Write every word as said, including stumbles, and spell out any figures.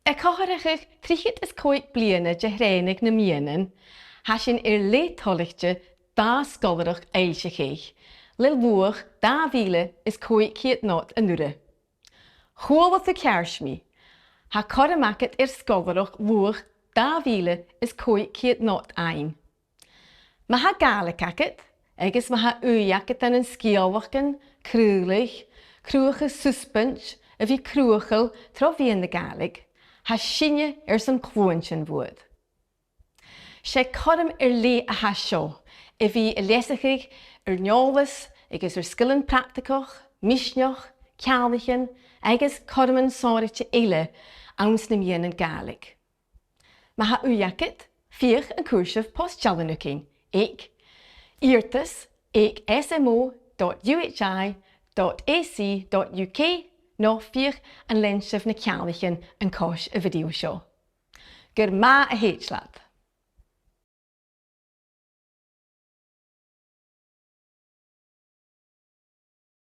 A' comharrachadh trithead is còig bliadhna de thrèanadh nam meadhanan, tha sinn air leth toilichte dà sgoilearachd fhoillseachadh le luach dà mhìle is còig ceud not an urra. Chuala tu ceart mi. Tha cothrom agad air sgoilearachd luach dà mhìle is còig ceud not fhaighinn. Ma tha Gàidhlig agad, agus ma tha ùidh agad ann an sgeulachdan, craoladh, cruthachadh susbaint, a bhith cruthachail tro mheadhan na Gàidhlig, tha sinne airson cluinntinn bhuat. 'S e cothrom air leth a tha seo, a bhith a' leasachadh ar n-eòlas agus ar sgilean practaigeach, misneachd, ceanglaichean agus cothroman sònraichte eile anns na meadhanan Gàidhlig. Ma tha ùidh agad, feuch an cuir sibh post-dealain thugainn aig iarrtas aig S M O dot U H I dot A C dot U K no feuch an lean sibh na ceanglaichean an cois a' video seo. Gur math a thèid leat.